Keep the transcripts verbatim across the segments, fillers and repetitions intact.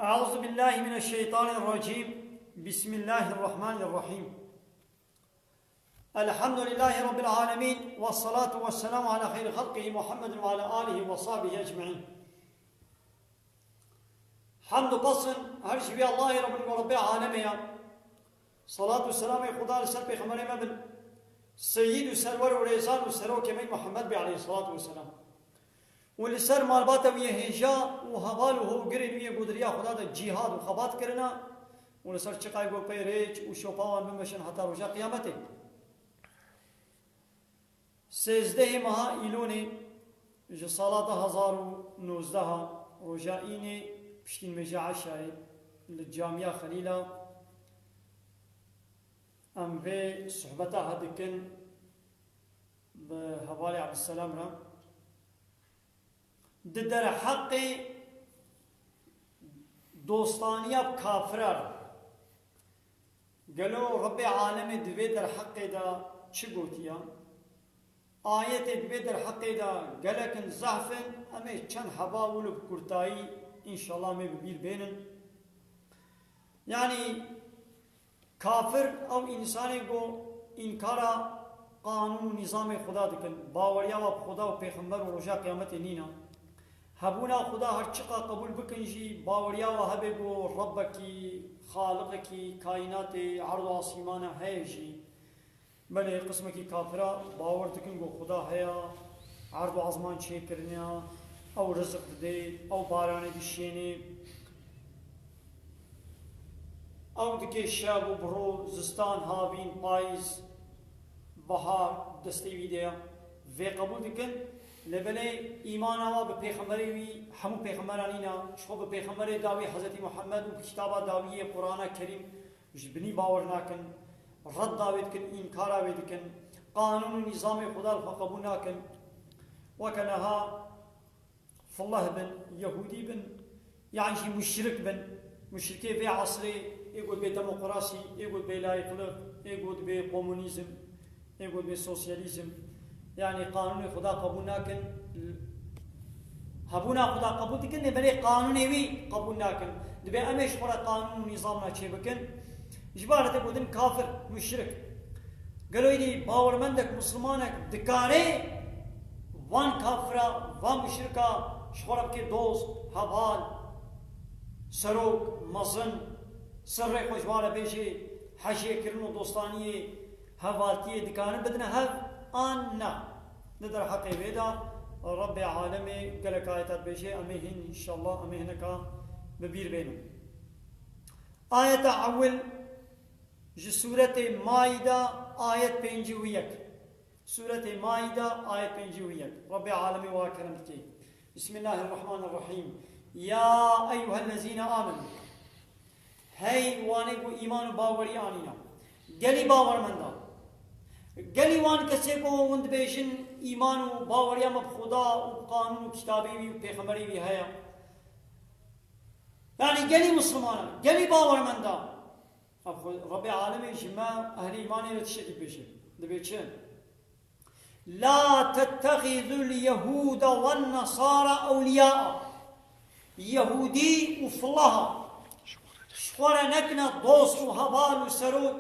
أعوذ بالله من الشيطان الرجيم. بسم الله الرحمن الرحيم. الحمد لله رب العالمين، والصلاة والسلام على خير خلقه محمد وعلى آله وصحبه أجمعين. Hemd û pesn her ji vî Allahê re bin ku Rebbê alemê ye. Salat û selamê Xuda li ser pêxemberê me bin. Seyîd û serwer û rêzan û serokê me Muhammed bê aleyhissalatu vesselam. Û li ser malbata wî yê hêja û heval û hogirên wî yê ku di riya Xuda de cîhad û xebat kirine û li ser çiqay ku pey rêç û şopa wan bimeşin heta roja qiyametê. Sêzdehê meha Îlonê ji sala du hezar û nozdeh, roja Înê, piştî nimêja Eşayê li Camiya Xelîla em vê sohbeta hedikin bi hevalê Ebdulselam re. Di derheqê dostaniya bi kafira re, gelo Rebbê alemê di vê derheqê de çi gotiya? Ayetê di vê derheqê de gelek in zehf in, em ê çend heba wilo bi kurtayî înşallah em ê bi bîr bênin. Yanî kafir ew însanê ku înkara qanûn û nîzamê Xuda dikin, baweriya we bi Xuda û pêxember û roja qiyametê nîne. Hebûna Xuda her çiqa qebûl bikin jî, baweriya we hebe ku Rebbekî, Xaliqekî kaînatê, erd û asîmana heye jî. Belê qismekî kafira bawer dikin ku Xuda heye, erd û ezman çêkirine, ew riziq dide, ew baranê dişêne, ew dike şev û bi ro, zistan, havîn, payîz, bahar destê wî de ye. Vê qebûl dikin, lê belê îmana wa bi pêxemberê wî, hemû pêxemberan nîne, ji xwe bi pêxemberê dawî Hezretî Muhammed û bi kitaba dawî yê Qur'ana Kerîm ji binî bawer nakin, redda wê dikin, înkara wê dikin, qanûn û nîzamê Xuda li xwe qebûl nakin. Weke niha fillah bin, Yehûdî bin, yan jî muşrik bin, muşrikê vê esrê, ê ku dibê demokrasî, ê ku dibê layîqlik, ê ku dibê komunîzm, ê ku dibê sosyalîzm, yanî qanûnê Xuda qebûl nakin, hebûna Xuda qebûl dikin, lê belê qanûnê wî qebûl nakin. Dibê em ê ji xwe re qanûn û nîzamna çêbikin. Ji bar te gotin kafir, muşrik. Gelo êdî bawermendek, mislimanek dikare van kafira, van muşrika ji xwe re bike dost, heval, serok, mezin, sirrê xwe ji wan re bêje, hejêkirin û dostaniyê, hevaltiyê dikarin bidine hev an na? Di derheqê wê de Rebbê alemê gelek ayeta dibêje, em ê hîn înşallah, em ê hineka bi bîr bênin. Ayeta ewil ji Sûretê Maîde, ayet pêncî û yek. Sûretê Maîde, ayet pêncî û yek. Rebbê alemê wa kerem dike. Bismillahirrahmanirrahîm. Ya eyyuhellezîne amenû. Hey wanê ku îman û bawerî anîne. Gelî bawermenda. Gelî wan kesê ku hûn dibêjin îman û baweriya me bi Xuda û bi qanûn û kitabê wî û pêxemberê wî heye. Yanî gelî mislimana, gelî bawermenda. Ev xwe Rebbê alemê ji me ehlê îmanê re tiştekî dibêje. Dibê çi? La tettexizul yehude wen nesara ewliyaa. Yehûdî û filaha ji xwe re nekine dost û heval û serok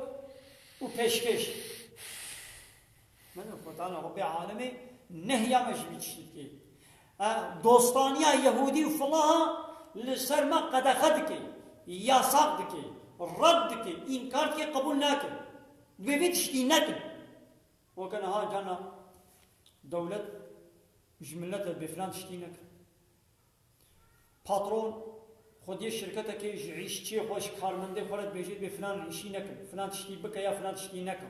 û pêşkêş. Min Xwedana Rebbê alemê nehya me ji vî tiştî dike. E, dostaniya Yehûdî û filaha li ser me qedexe dike, yasak dike, red dike, înkar dike, qebûl nake. Divê vî tiştî nekin. Weke niha cana dewlet ji millet re dibê filan tiştî nekin. Patron xwediyê şirketekê ji îşçiyê xwe, ji karmendê xwe re dibêje dibê filan îşî nekin, filan tiştî bike ya filan tiştî nekin.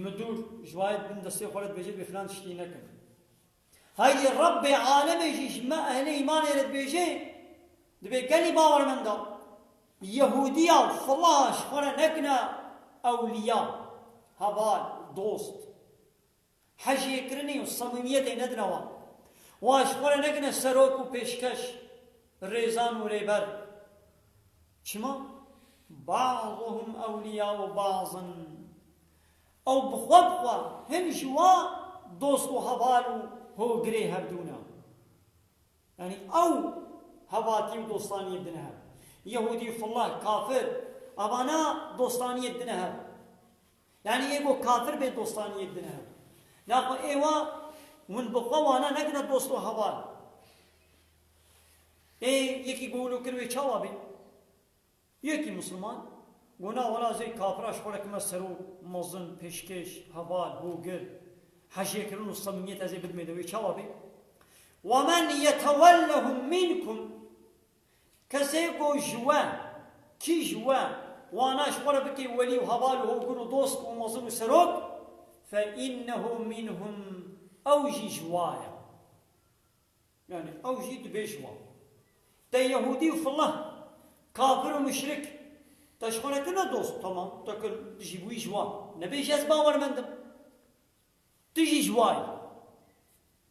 Midûr ji wayê bin destê xwe re dibêje dibê filan tiştî nekin. Haydî Rebbê alemê jî ji me ehlê îmanê re dibêje, dibê gelî bawermenda, Yehûdiya û filaha ji xwe re nekine ewliya, heval, dost. Hejêkirinê û semîmiyetê nedine wan. Wan ji xwe re nekine serok û pêşkeş, rêzan û rêber. Çima? Ba'duhum ewliya'u ba'din. Ew bi xwe bi xwe hin ji wa dost û heval û hogirê hevdû ne. Yanî ew Hevaltî û dostaniyê didine hev. Yehûdî û fillah, kafir, evana dostaniyê didine hev. Yanî ê ku kafir bê dostaniyê didine hev. Naxwe êwa hûn bi xwe wana nekine dost û heval. Ê yekî ku wilo kir wê çawa bê? Yekî Misliman, go na wela ez ê kafira ji xwe re kime serok, mezin, pêşkêş, heval, hogir, hejêkirin û semimiyet ez ê bidimê de, wê çawa bê? وَمَنْ يَتَوَلَّهُمْ مِنْكُمْ. Kesê ku ji we, kî ji we, wana ji xwe re bike welî û heval û hogir û dost û mezin û serok, فَإِنَّهُ مِنْهُمْ. Ew jî ji wa ye. Yani ew jî dibê ji wan. Te Yehûdî û fillah, kafir û muşrik, te ji xwe re kine dost, tamam, te kir, tu jî bûyî ji wan. Nebêje ez bawermend im. Tu jî ji wa yî.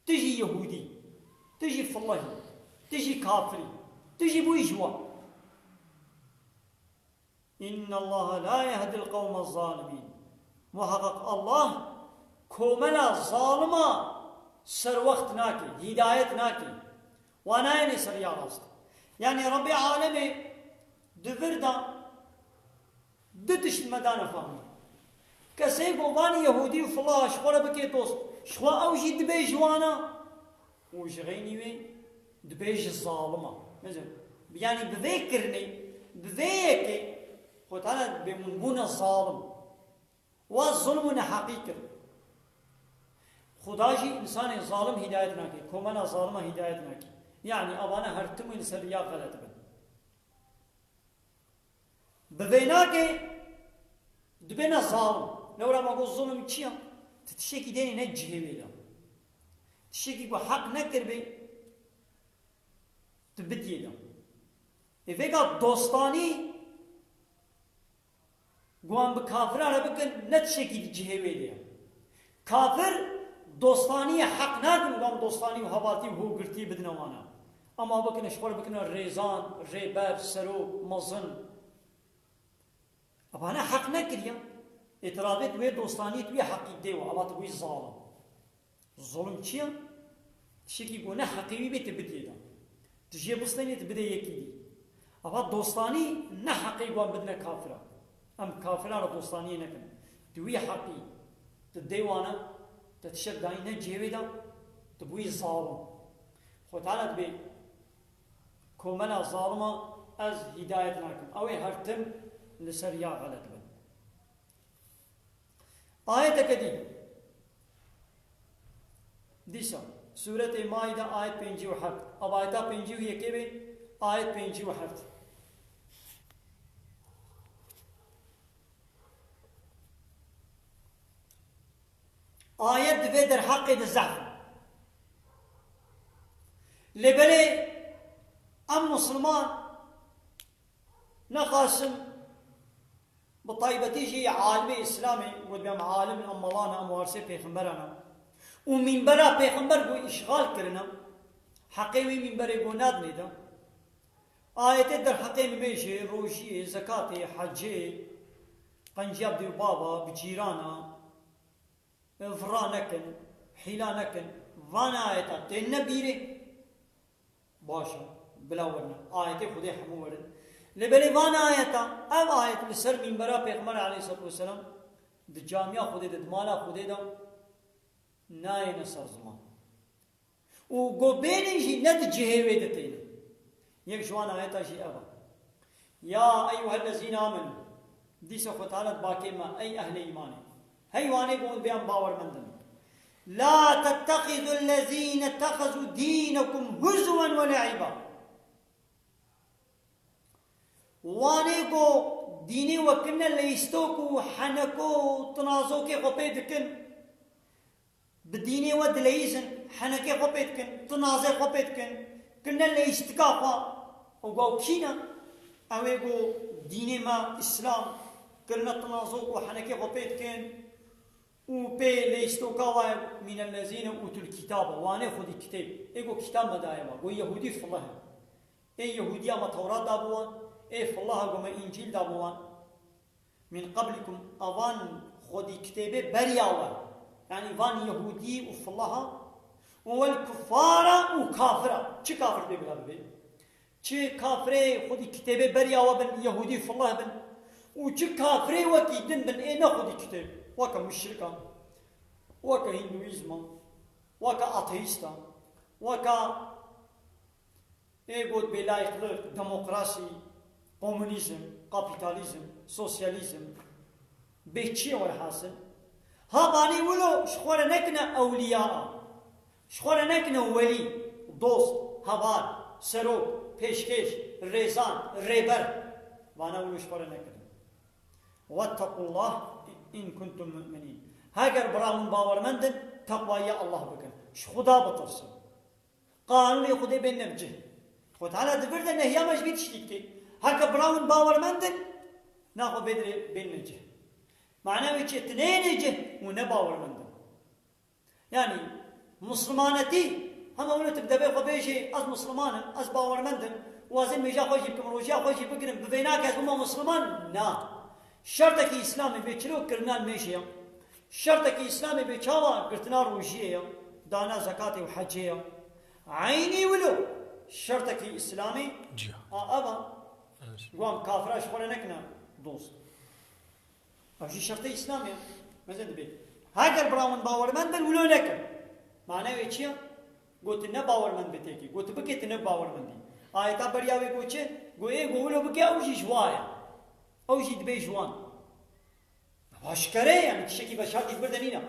Tu jî Yehûdî. Tu jî fillahî. Tu jî kafirî. Tu jî bûyî ji wan. اِنَّ اللّٰهَ لَا يَهْدِي الْقَوْمَ الظَّالِمِينَ. Muhakkak Allah komela zalima serwext nake, hîdayet nake. Wan nayêne ser riya rast. Yani Rebbê Alemê di vir de du tişt me dane fehmî. Kesê ku van Yehûdî û filah ji xwe re bike dost, ji xwe ew jî dibê ji wana. Û ji xeynî wê dibêje zalim a. Mesela, yanî bi vê kirinê, bi vê yekê, Xwedê Teala dibê hûn bûne zalim. Wa zulm û neheqî kir. Xuda jî însanê zalim hîdayet nake, komela zalima hîdayet nake. Yanî, avana her tim wê li ser riya xelet bin. Bi vê nakê dibêne zalim. Lewra me got, zulm çi ya? Tu tiştekî dênê ne cihê wê de. Tiştekî ku heq nekiribê, tu bidiyê de. Ê vêga dostanî ku em bi kafiran re bikin, ne tiştekî di cihê wê de ye. Kafir dostaniyê heq nakin, wan dostanî û hevaltî û hogirtî bidine wana. Ama bikine, ji xwe re bikine rêzan, rêber, serok, mezin. Aba ne heq nekiriye. Îtirafê tu wê dostaniyê tu wê heqî dê we, aba tu bûyî zalim. Zulm çi ye? Tiştekî ku ne heqê wî bê tu bidiyê de. Tu jê bistênî tu bidê yekî dî. Ava dostanî ne heqê wan bidine kafira. Em kafira re dostaniyê nekin. Tu wî heqî tu dê wan e, te tiştek dayî ne cihê wê de, tu bûyî zalim. Xwe Teala dibê komela zalima ez hîdayet nakim. Ew ê her tim li ser ya xelet bin. Ayeteke dî. Dîsa, Sûretê Maîde ayet pêncî û heft. Ev ayeta pêncî û yekê bê, ayet pêncî û heft. Ayet divê derheqê de zehf. Lê belê em Musulman nexasim Bi taybetî jî alimê Îslamê, got, em alim in, em mala ne, em warisê pêxemberan in. Û mînbera pêxember ku îşxal kirine, heqê wî mînberê ku nadinê de. Ayetê derheqê nimêjê, rojiyê, zekatê, hecê, qenciya bi dê û bava, bi cîrana, vira nekin, hîla nekin. Van ayeta tên nebîrê. Baş e, bila werin. Ayetê Xwedê hemû werin. Lê belê van ayeta, ev ayet li ser mînbera Pêxember aleyhisselatu vesselam, di camiya Xwedê de, di mala Xwedê de nayêne ser ziman. Û go bênin jî ne di cihê wê de têne. Yek ji wan ayeta jî ev e. Ya eyyuhellezîne amenû. Dîsa Xwe Teala dibakê me, ey ehlê îmanê. Hey wanê ku hûn bê em bawermend in. La tettexizû ellezîne ittexezû dînekum huzwen we le'iba. Wanê ku dînê we kirine leyîstok û heneko û tinazokê xwe pê dikin. Bi dînê we dileyîzin, henekê xwe pê dikin, tinazê xwe pê dikin, kirine leyîstika xwe. Û go kî ne? Ew ê go dînê me Îslam kirine tinazok û henekê xwe pê dikin û pê leyîstoka we mînellezîne ûtul kîtabe, wanê xwedî kitêb. Ê go kîtab me daye me, go Yehûdî filah e. Ê Yehûdiya me Tewrat dabû wan, ê filaha go me Încîl dabû wan. Min qablikum, evan xwedî kitêbê beriya we. Yanî van Yehûdî û filaha û wel kuffara û kafira. Çi kafir bê bila bibê? Çi kafirê xwedî kitêbê beriya we bin, Yehûdî fillah bin, û çi kafirê wekî din bin, ê ne xwedî kitêb, weke muşrika, weke hîndûîzma, weke ateîsta, weke ê got bêlayîqlik, demokrasî, komunîzm, kapîtalîzm, sosyalîzm, bê çi ye werhasil? Ha vanê wilo ji xwe re nekine ewliya, ji xwe re nekine welî, dost, heval, serok, pêşkêş, rêzan, rêber. Vana wilo ji xwe re nekine. Wettequllah in kuntum mu'minîn. Heger bira hûn bawermend in, teqwayiya Allah bikin. Ji Xuda bitirsin. Qanûnê Xwedê bên nev cih. Xwe Teala di vir de nehiya me ji vî tiştî dikê. Heke bira hûn bawermend in, naxwe vê dirê bên ne cih. Mana wê çi? Tu neyê ne cih û ne bawermend in. Yani, muslimanetî, hema wilo tu bi devê xwe bêjê, ez musliman im, ez bawermend im, û ez ê mêja xwe jî bikim, rojiya xwe jî bigirim, bi vê nake ez bima musliman? Na. Şertekî Îslamê bê çilo kirina mêjê ye. Şertekî Îslamê bê çawa girtina rojiyê ye, dana zekatê û hecê ye. Eynî wilo şertekî Îslamê Ciha. A, eva, Evet. wan kafira ji xwe re nekine dost. Ev jî şertê Îslamê ye. Meze dibê. Heger bira min bawermend bin, wilo nekin. Mane wê çi ye? Got tu ne bawermend be têkî. Got tu bikê tu ne bawermendî. Ayeta beriya wê got çi? Got ê got wilo bike ew jî ji wa ye. Ew jî dibê ji wan. Ev aşkere ye, yani tiştekî veşartî ji bir de nîne.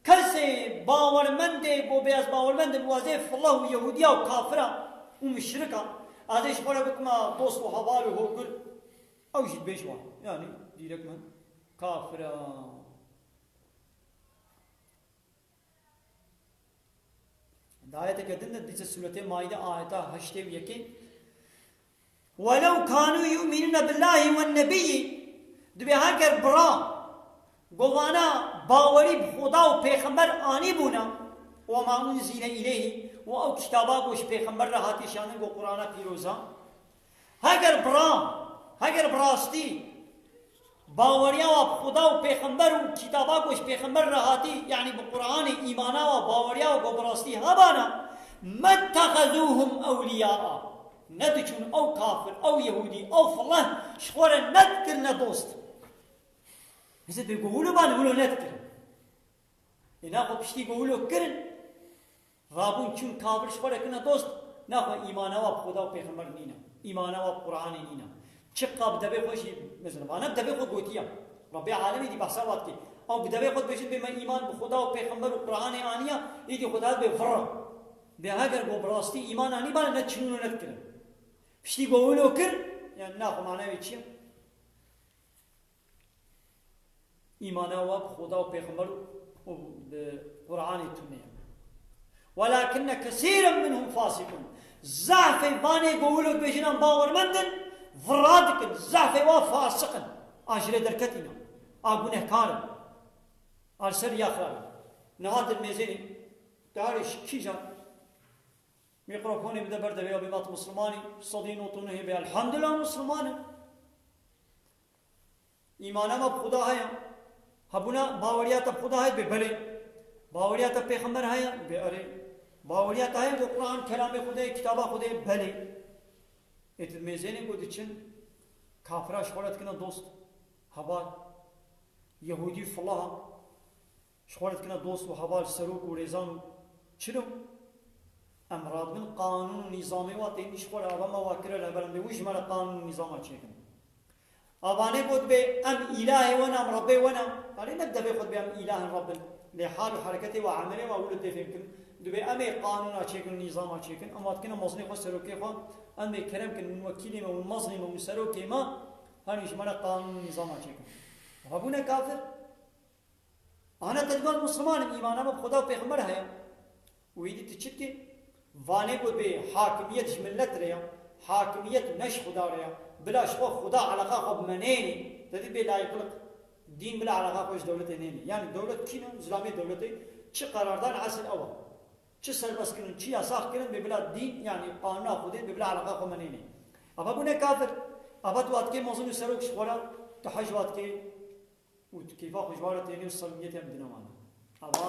Kesê bawermendê got bê ez bawermend im û ez ê filah û Yehûdiya û kafira û muşrika, ez ê ji xwe re bikima dost û heval û hogir. Ew jî dibêj wan. Yani dîrek min kafir e. Di ayeteke din de dîse sûretê Maîde ayeta heştê û yekê. "Welew kanu yu'minuna billahi wen nebiyyi." Dibê heger bira govana bawerî bi Xuda û pêxember anî bûna. "Ve ma unzile ileyhi." Û ew kitaba ku ji pêxember re hatî şandin ku Qur'ana pîroza. Heger bira, heger bi rastî baweriya wa bi Xuda û pêxember û kitaba ku ji pêxember re hatî, yanî bi Qur'anê îmana wa baweriya wa ku bi rastî hebana, "mettexezûhum ewliyaa." Nediçûn ew kafir, ew yehûdî, ew filan ji xwe re nedikirine dost. Hizê dê ku wilo ban, wilo nedikirin. Ê naxwe piştî ku wilo kirin, rabûn çûn kafir ji xwe re kirine dost, naxwe îmana wa bi Xuda û pêxember nîne. Îmana wa bi Qur'anê nîne. Çiqa bi devê xwe jî, mesela, vana bi devê xwe gotiye. Rebbê alemê dî behsa wa dike. Ew bi devê xwe dibêjin bê me îman bi Xuda û pêxember û Qur'anê aniye, êdî Xuda dibê virre. Bê heger ku bi rastî îman anî bane, ne çinûn û ne dikirin. Piştî ku wilo kir, yani naxwe mana wê çi ye? Îmana wa bi Xuda û pêxember û bi Qur'anê tune ye. "Welakinne kesîren minhum fasîkûn." Zehfê vanê ku wilo dibêjin em bawermend in, vira dikin. Zehfê wa fasiq in. A ji rê derketî ne. A gunehkar in. A li ser riya xirab in. Niha di mêzênê, tarê ji kîjan mîkrofonê bide ber devê ya bê vat Muslimanî, sedî nod û nehê bê elhamdulillah Musliman im. Îmana me bi Xuda heye. Hebûna baweriya te bi Xuda heye? Bê belê. Baweriya te bi pêxember heye? Bê erê. Baweriya te heye ku Quran kelamê Xwedê ye, kitaba Xwedê ye? Belê. Ê tu mêzênê ku diçin, kafira ji xwe re dikine dost, heval, yehûdî filaha. Ji xwe re dikine dost û heval, serok û rêzan û çilo. Em radibin qanûn û nîzamê wa tênî ji xwe re ava me wa kire rehber em bê wî ji me re qanûn û nîzama çêkin. Avanê got bê em îlahê we ne, em Rebbê we ne. Erê ne bi devê xwe dibê em îlah in, Reb in. Lê hal û hereketê wa, emelê wa wilo tê fêmkirin. Dibê em ê qanûna çêkin û nîzama çêkin. Em wa dikine mezinê xwe, serokê xwe. Em bê kerem kin, hûn wekîlê me, hûn mezinê me, hûn serokê me. Herî ji me re qanûn û nîzama çêkin. Ava bûne kafir. Ana te digot Musliman im, îmana me bi Xuda û Pêxember heye. Û êdî tu çi dikî? Vanê got bê hakimiyet ji milet re ya, hakimiyet ne ji Xuda re ya. Bila ji xwe Xuda eleqa xwe bi me nênê. Te dî bê layîqlik. Dîn bila eleqa xwe ji dewletê nênê. Yani dewlet kî ne? Zilamê dewletê çi qerar dan esil ew e. Çi serbest kirin, çi yasax kirin, bê bila dîn, yani qanûna Xwedê, bê bila eleqa xwe me nênê. Ava bûne kafir. Ava tu wa dikê mezin û serok ji xwe re, tu hej wa dikê. Û tu kêfa xwe ji wa re tênê û samimiyetê em dine wan. Ava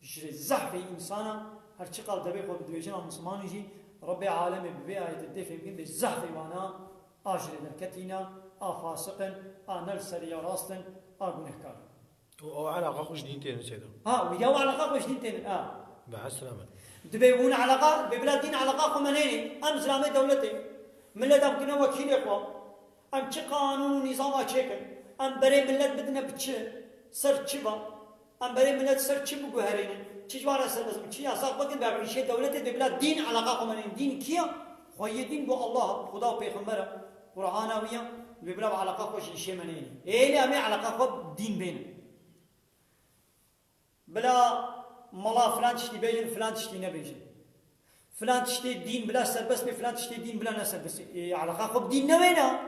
ji rê zehfê însana, her çiqas devê xwe bi dibêjina Mislimanî jî, Rebê alemê bi vê ayetê dê fêm bikin, bê zehfê wana a ji rê derketî ne, a fasiq in, a ne li ser rêya rast in, a gunehkar in. Û ew eleqa xwe ji dîn tênin seyda. Ha, û ya eleqa xwe ji dîn tênin, ha. Be eslam in. Dibê hûn eleqa, bê bila dîn eleqa xwe menênê. Em zilamê dewletê. Millet em kine wekîlê xwe. Em çi qanûn û nîzama çêkin? Em berê millet bidine bi çi? Ser çi va? Em berê millet ser çi biguherînin? Çi ji wan re serbest bin? Çi yasax bikin? Be rîşê dewletê dê bila dîn eleqa xwe menîn. Dîn kî ye? Xweyê dîn got Allah, Xuda û Pêxember e. Qur'ana wî ye. Dê bila eleqa xwe ji rîşê menînin. Ê lê em ê eleqa xwe dîn bênin. Bila mala filan tiştî bêjin, filan tiştî nebêjin. Filan tiştê dîn bila serbest bê, filan tiştê dîn bila ne serbest bê. Ê, eleqa xwe bi dîn newêne.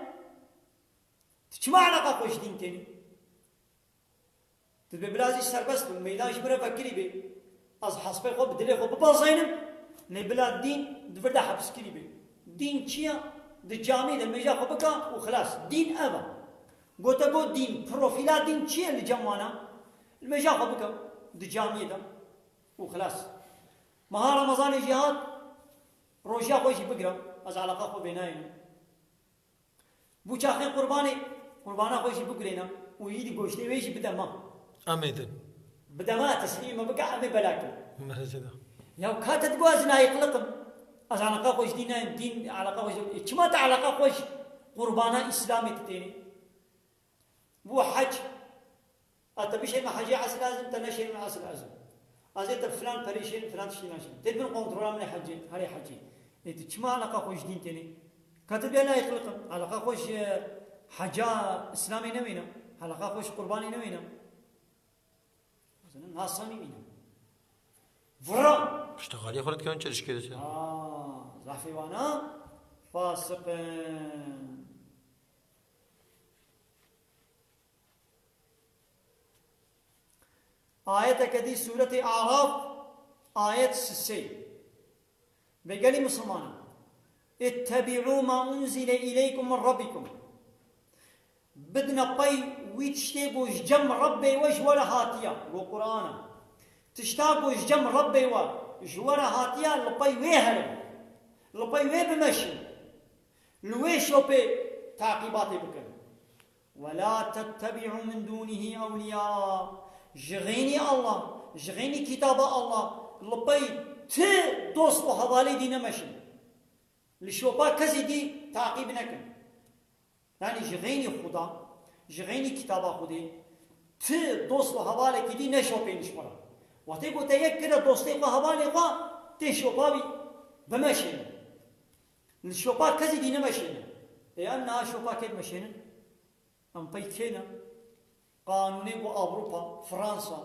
Tu çima eleqa xwe ji dîn tênî? Tu dibê bila ez jî serbest bim, meydan ji min re vekirî bê. Ez hespê xwe bi dilê xwe bibezeynim, lê bila dîn di vir de hepskirî bê. Dîn çi ye? Di camî de limêja xwe bike û xilas. Dîn ev e. Gote got dîn, profîla dîn çi ye li cem wan e? Limêja xwe bike di camiyê de û xilas. Meha Remezanê jî hat, rojiya xwe jî bigire, ez eleqa xwe vênayênim. Bû çaxê qurbanê, qurbana xwe jî bigurêne û yî di goştê wê jî bide ma. Em ê din. Bide ma, teslîmê me bike, em ê belakin. Merhaba. Ya ka te digot ez nayê qiliqim. Ez eleqa xwe ji dîn nayêm, dîn eleqa xwe ji, e, çima te eleqa xwe ji qurbana Îslamê tu tênê? Bû hec. A te bişêne hecê esr lazim, te neşêne esr lazim. Ez ê te filan perê şênim, filan tiştî naşênim. Tê bin kontrola min ê hecê, herê hecê. Ê tu çima eleqa xwe ji dîn tênê? Ka tu bê nayê qiliqim. Eleqa xwe ji heca Îslamê newêne. Eleqa xwe ji qurbanê newêne. Zanin, na samîmî ne. Vira! Piştexalî xwe dikevin çelişkê de. Aa, zafê wana fasiqin. Ayeteke dî Sûretê Araf, ayet sisê. Vê gelî Misilmanan. Ittebî'û ma unzile îleykum min Rabbikum. Bidine pey wî tiştê ku ji cem Rebbê we ji we re hatiye. Ku Qur'an e. Tişta ku ji cem Rebbê we ji we re hatiye, li pey wê herin. Li pey wê bimeşin. Li wê şopê taqîbatê bikin. وَلَا تَتَّبِعُوا مِنْ دُونِهِ أَوْلِيَاءَ. Ji xeynî Allah, ji xeynî kitaba Allah, li pey ti dost û hevalê dî nemeşin. Li şopa kesî dî taqîb nekin. Yanî ji xeynî Xuda, ji xeynî kitaba Xwedê, ti dost û hevalekî dî neşopên ji xwe re. Wextê ku te yek kire dostê xwe, hevalê xwe, tê şopa wî bimeşêne. Li şopa kesî dî nemeşêne. Ê em niha şopa kê dimeşênin? Em pey kê ne? Qanûnê ku Ewropa, Fransa,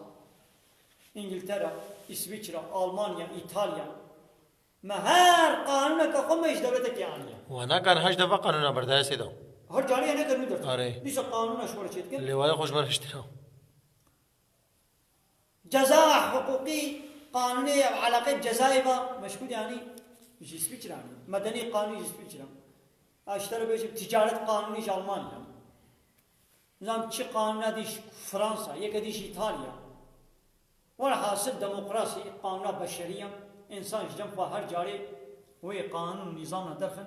Îngiltere, Îsviçre, Almanya, Îtalya, me her qanûneke xwe me ji dewletekê aniye. Wan nakarin hej de va qanûna berdayê sêda. Her carê ye nekerin dertê. Arê. Dîsa qanûna ji xwe re çêdikin. Lêwayê xwe ji ber hiştina. Ceza huquqî, qanûnê ev eleqê cezayê va, meşgûl yanî ji Îsviçre anî. Medenî qanûnî ji Îsviçre. Ha, ji te re bêjim, ticaret qanûnî ji Almanya. Nizam çi qanûna dî ji Fransa, yeke dî ji Îtalya. Welhasil demokrasî, qanûna beşerî ye. Însan ji cem xwe her carê wê qanûn û nîzamna derxin.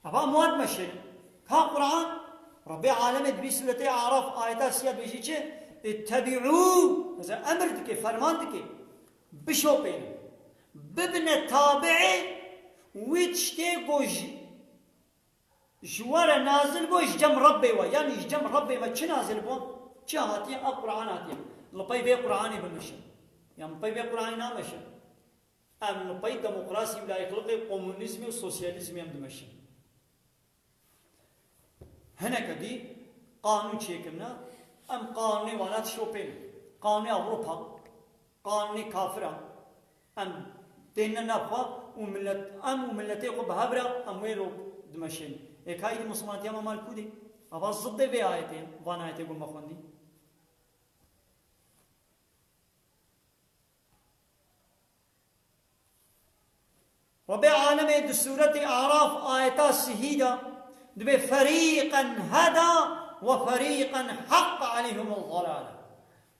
Eva muad meşêrin. Ka Qur'an, Rebbê alemê di vî sûretê Araf ayeta sî ya dibêjî çi? Ittebî'û. Mesela emir dike, ferman dike. Bişopênin. Bibine tabi'ê wî tiştê ku ji, ji we re nazil bû, ji cem Rebbê we. Yanî ji cem Rebbê me çi nazil bû? Çi hatiye? Ev Qur'an hatiye. Li pey vê Qur'anê bimeşin. Yan li pey vê Qur'anê nameşin. Em li pey demokrasî û layîqliqê, komunîzmê û sosyalîzmê em dimeşin. Hineke dî qanûn çêkirine, em qanûnê wana dişopênin. Qanûnê Ewropa, qanûnê kafir e. Em têne nav xwe û milet, em û miletê xwe bi hev re em wê ro dimeşênin. Ê ka îdî misilmantiya me mal kû dê? Ava ziddê vê ayetê, van ayetê ku me xwendî. Rebê alemê di sûretê Araf ayeta sihî de dibê ferîqen heda ve ferîqen heqq aleyhimul dalale.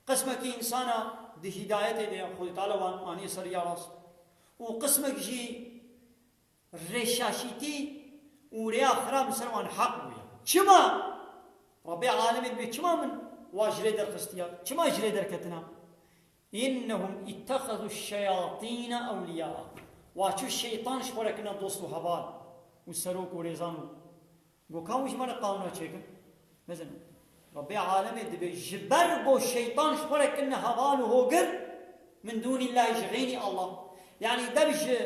Qismekî însana di hîdayetê de Xwedê Teala wan aniye ser riya rast û qismek jî rêşaşîtî û rêya xirab li ser wan heq bûye. Çima? Rebbê alemê dibê çima min wa ji rê derxistiya? Çima ji rê derketina? "Innehum ittexezu şeyatîne ewliya." Wa çû şeytan ji xwe re kirine dost û heval û serok û rêzan û Go ka hûn ji me re qanûna çêkin? Mezin. Rebbê alemê dibê ji ber go şeytan ji xwe re kirine heval û hogir, min dûnî Lehî ji xeynî Allah. Yanî dev ji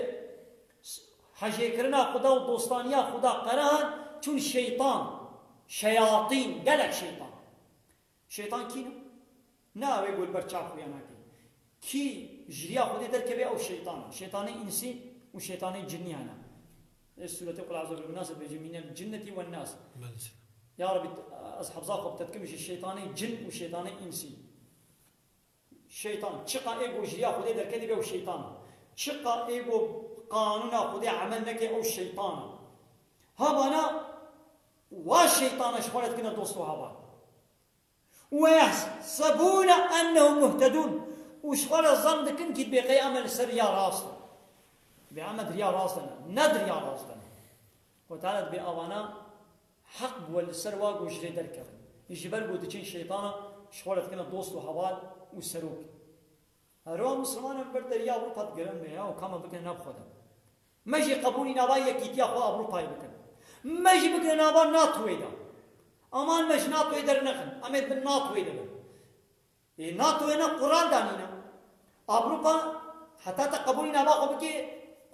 hejêkirina Xuda û dostaniya Xuda qere hat, çûn şeytan, şeyatîn, gelek şeytan. Şeytan kî ne? Ne ew ê ku li ber çav xuya nake. Kî ji riya Xwedê derkeve ew şeytan e. Şeytanê însî û şeytanê cinnî hene. Ê sûretê Qul Eûzû Birabbil Nas dibêje, "Mînel cinnetî wen nas." Belê. Ya Rebî, ez hefza xwe bi te dikim ji şeytanê cin û şeytanê însî. Şeytan, çiqa ê ku ji riya Xwedê derketî be ew şeytan e. Çiqa ê ku qanûna Xwedê emel neke ew şeytan e. Ha vana wa şeytana ji xwe re dikine dost û heval. "Ve yehsebûne ennehum muhtedûn." Û ji xwe re zan dikin kî dibê qey em li ser riya rast in. Dibê em di riya rast de ne. Ne di riya rast de ne. Xwedê Teala dibê avana heq bû li ser wa ku ji rê derkevin. Ji ber ku diçin şeytana ji xwe re dikine dost û heval û serok. Her wa Misliman em ber deriya Ewropa digirin me ya û ka me bikine nav xwe de. Me jî qebûlî nava yekîtiya xwe Ewropayê bikin. Me jî bikine nava NATOyê de. Aman me ji NATOyê dernexin. Em ê di bin NATOyê de bin. Ê NATOyê ne qural danîne. Ewropa heta te qebûlî nava xwe bikê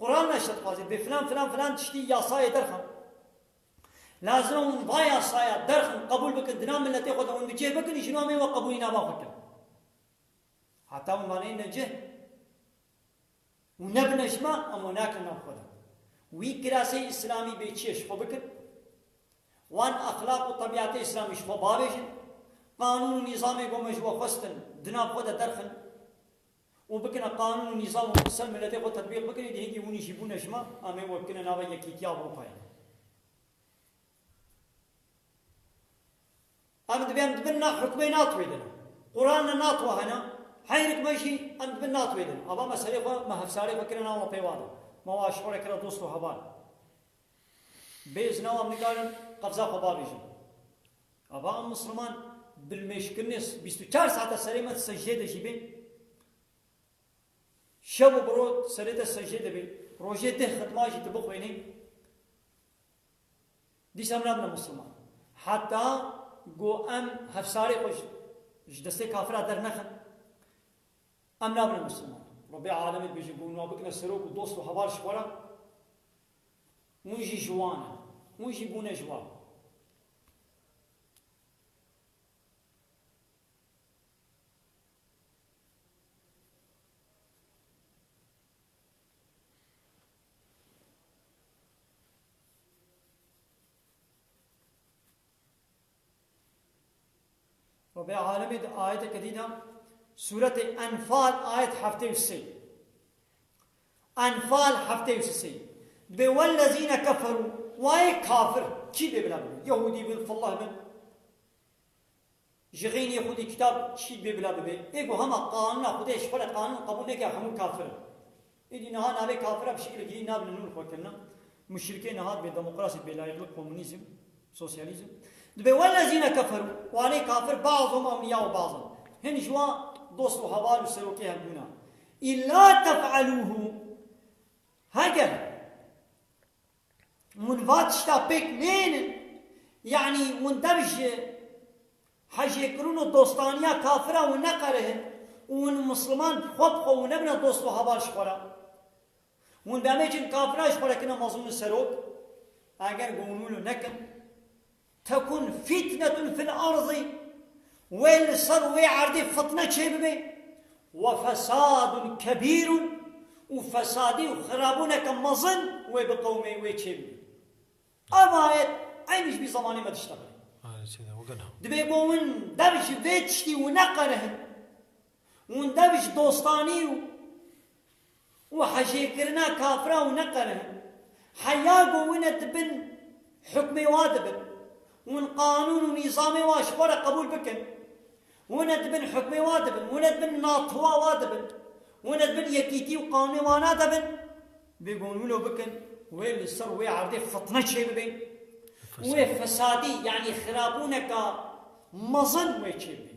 qural ne ji te dixwaze. Bê filan, filan, filan tiştî yasayê derxin. Lazim e hûn va yasaya derxin, qebûl bikin, di nav miletê xwe de hûn bi cih bikin, îşî namê we qebûlî nava xwe kin. Heta hûn vaneyne cih û nebine ji me, em we nakin nav xwe de. Wî kirasê îslamî bê çi ye ji xwe bikin. Wan exlaq û tebîatê îslamî ji xwe bavêjin. Qanûn û nîzamê ku me ji we xwestin, di nav xwe de derxin. Û bikine qanûn û nîzam û ser miletê xwe tetbîq bikin, êdî hingî hûn jî bûne ji me, em ê we bikine nava yekîtiya Ewropayê. Em dibê em di bin na hukmê NATOyê de ne. Qural ne NATO hene, heyrik me jî em di bin NATOyê de ne. Ava meselê xwe, me hevsarê xwe kirine, me pê wa de. Me wa ji xwe re kire dost û heval. Bê izna wan nikarin qefza xwe bavêjin. Ava em Misliman bilmêşkirinê bîst û çar saete serê me di secdê de jî bên. Şev û bi roj serê te secdê de bê. Rojê deh xitma jî tu bixwênî. Dîsa em nabine Misliman. Heta ku em hevsarê xwe ji, ji destê kafira dernexin, em nabine Misliman. Rebbê alemê dibêje ku hûn wa bikine serok û dost û heval ji xwe re. Hûn jî ji wan in. Hûn jî bûne ji wan. Rebbê alemê di ayeteke dî de, Sûretê Enfal, ayet heftê û sê. Enfal heftê û sê. Dibê wellezîne keferû, wayê kafir, kî bê bila bibe? Yehûdî bin, fillah bin. Ji xeynî Xwedî kitab çî bê bila bibe. Ê ku hema qanûna Xwedê ji xwe re qanûn qebûl neke, hemû kafir in. Êdî niha navê kafira bi şekilekî dî nabine nû li xwe kirine. Muşrikê niha dibê demokrasî, dibê layîqlik, komunîzm, sosyalîzm. Dibê wellezîne keferû. Wanê kafir bazom ewliya û bazin. Hin ji wan dost û heval û serokê hev bûna. Îlla tef'elûhu. Heger hûn va tişta pêk nênin, yanî hûn dev ji hejêkirin û dostaniya kafira hûn neqerihin û hûn Misliman xwe bi xwe hûn nebine dost û heval ji xwe re. Hûn demê çin kafira ji xwe re kine mezin û serok, eger ku hûn wilo nekin, tekun fitnetun fil erdî, wê li ser wê erdê fitne çêbibe, we fesadun kebîrun, û fesadî û xirabûneke mezin wê bi qewmê wê çêbibe. Ev ayet eynî ji bî zemanê me diştexile. Aynen, şeyde, o gana. Dibê ku hûn dev ji vê tiştî hûn neqerihin, hûn dev ji dostanî û û hejêkirina kafira û neqerihin. Heya ku hûn e di bin hukmê wa dibin. Hûn qanûn û nîzamê wa ji xwe re qebûl bikin. Hûn e di bin hukmê wa dibin. Hûn e di bin natowa wa dibin. Hûn e di bin yekîtî û qanûnê wana de bin. Bê gonûlo bikin, wê li ser wê erdê fitne çêbibe. Wê fesadî, yanî xirabûneka mezin wê çêbibe.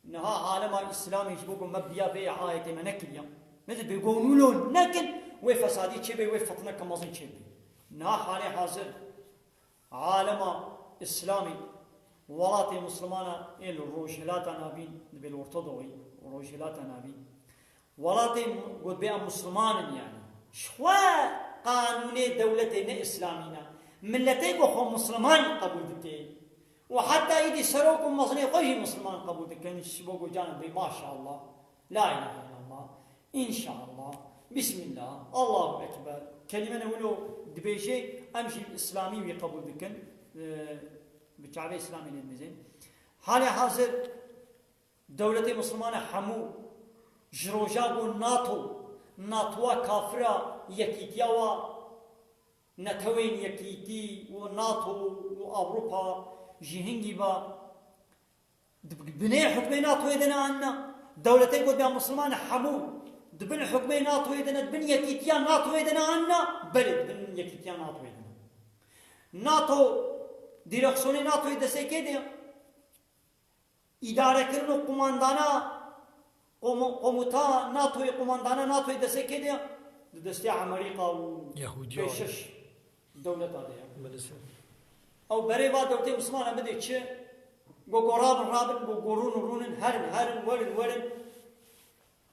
Niha alema Îslamê ji bo ku me biya vê ayetê me nekiriya. Me dibê gonûlo nekin, wê fesadî çêbe, wê fitneke mezin çêbe. Niha halê hazir alema Îslamê, welatê Mislimana ê li Rojhilata Navîn, dibê li Orta Doğî, Rojhilata Navîn. Welatê mu-, got bê em Misliman in yanî. Ji xwe qanûnê dewletê ne Îslamî ne. Miletê ku xwe Misliman qebûl dike. Û heta îdî serok û mezinê xwe jî Misliman qebûl dikin. Ji bo ku canin bê maşallah. La ilahe illallah. Înşallah. Bismillah. Allahu Ekber. Kelîme ne wilo dibêje, em jî Îslamî wî qebûl dikin. Ee, bi çavê Îslamê lê dimizin. Halê hazir dewletê Mislimane hemû ji roja ku NATO, NATOa kafira yekîtiya wa, netewên yekîtî û NATO û Ewropa ji hingî ve di binê hukmê NATOyê de ne anna. Dewletê ku diya Mislimane hemû di bin hukmê NATOyê de ne, di bin yekîtiya NATOyê de ne anna. Belê, di bin yekîtiya NATOyê de ne. NATO dîreksiyonê NATOyê destê kê de ye? Îdarekirin û qumandana, qomu-, qomuta NATOyê, qumandana NATOyê destê kê de ye? Di destê Amerîka û Yahûdiya. Pêşeş dewleta de ye. Belê. Ew berê va dewletê Mislimana bidê çi? Go, go rabin, rabin, go, go rûn, rûnin, herin, herin, werin, werin.